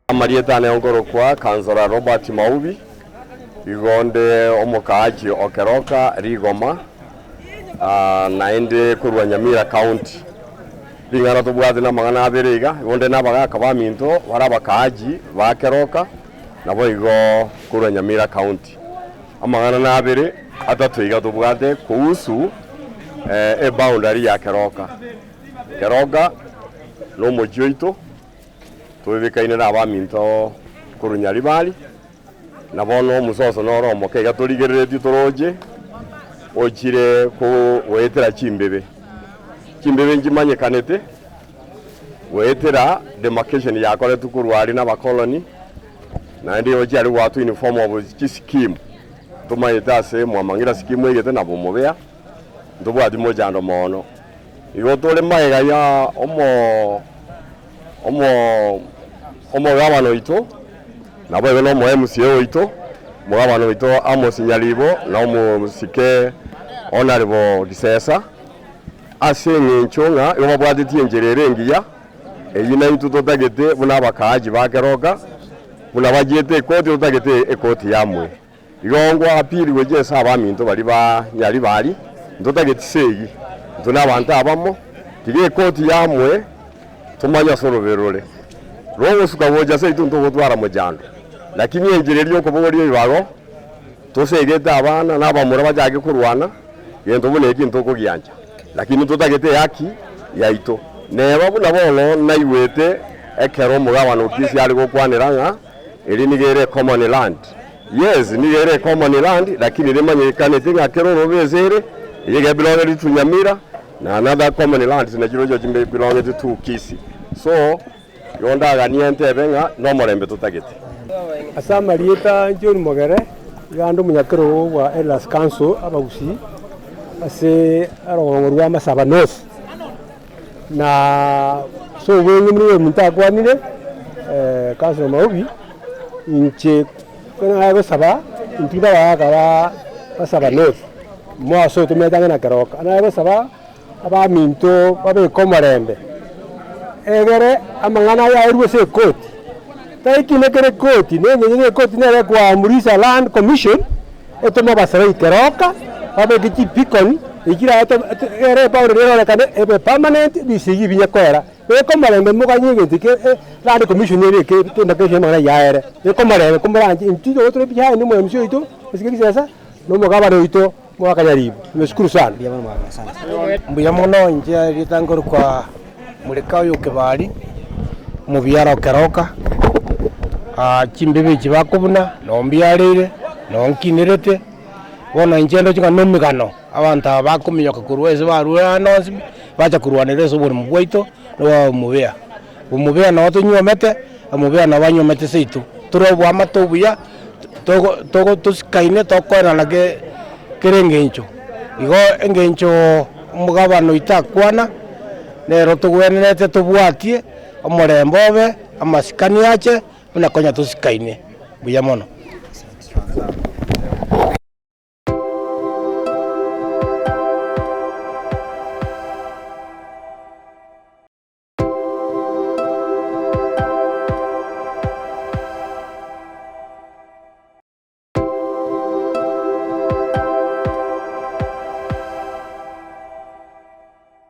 Amarieta ane nkorokwa Councillor Robert Maubi, igo nde omokaachi o Keroka Rigoma, naende korwa Nyamira County. Ring'ana tobwate namang'ana abere iga, igo nde nabagaka baminto bare abakaachi ba Keroka, naboigo korwa Nyamira County. Amang'ana nabere atato iga tobwate kuhusu eboundary ya Keroka. Keroka nomochie oito. Toebekaine nabaminto korwa Nyaribari, na bono omososo noro omoke iga torigereretie toroche, ochire goetera chimbebe. Chimbebe nchimanyekanete goetera demarcation yakoretwe korwa aria nabakoloni, naende igo chiare goatwa in form of chischeme. Ntomanyete ase Mwamang'ira scheme egete na Bomobea, ntobwati mochando mono. Igo tore magega ya omo omo omogabana oito, naboigo na omo MCA oito, omogabana oito Amos Nyaribo na omosike Honourable Gisesa, ase eng'encho ng'a igo babwatetie enchera ere engiya, eyio naintwe totagete buna abakaachi ba Keroka, buna bachiete ekoti totagete ekoti yamwe. Igo ngwapirigwe gochia ase abaminto baria ba Nyaribari, ntotageti segi, intwe nabanto abamo, tiga ekoti yamwe tomanye ase orobebe rore. Rogosuka gocha seito ntogotwara mochando, lakini enchera eria yokobogoria ebibago, tosegete abana na abamura bachake korwana, gento buna eki ntokogiancha, lakini ntotagete ehaki yaito. Neba buna bono naigwete ekero omogabana o Kisii are gokwanera ng'a Eri nigo ere ecommon land. Yes, nigo ere ecommon land, lakini rimanyekaneti ng'a kera orobe ase ere, eye iga ebelongeti to Nyamira, na another common lands nachirochio chimbe belongeti to Kisii. So, igo ndaganie ntebe ng'a nomorembe totagete. Ase amarieta John Mogere, iga ande omonyakerogo bwa Elders Council Abagusii ase orogongo rwa Masaba North. Na ase obweng'e buna omonto akwanire, Councillor Maubi, inche ekero nare gosaba, intwe na abagaka ba Masaba North, moaso otomanyete ang'e na Keroka, nare gosaba abaminto babeke omorembe, egere amang'ana aya aerwe ase ekoti, tari kina kere ekoti, na eng'encho ya ekoti nere ekoamurisa land commission. Otome abasarai keroka, babeke chipikoni, echiraete ere eboundary erorekane ebe permanent, ebisiigi ebinye koera. Beka omorembe moganye egento eke land commission ebeke kende kende amang'ana ayio aere. Beka omorembe komoranche intwe igo tore behind omo MC oito, osike risesa, na omogabana oito Mwaka Nyaribo. Nimeshukuru sana. Mbuya mono inche erieta nkorokwa Morekayo Kebari, omobiara o Keroka, chimbibe echi bakobuna noo mbiareire, noo nkinerete, bono inche ndoche ng'a nomegano abanto aba bakominyoka korwa ase barure ande onsi pi, bacha korwanera ase oboremo bwaito, na omobea. Omobea noo tonywomete, omobea nabo anywomete seito, tore oboamate obuya, togo togo tosikaine tokoenana ke kera eng'encho. Igo eng'encho omogabana oito akwana, nero togwenerete tobwatie, omorembe obe, amasikani ache, buna konya tosikaine. Mbuya mono.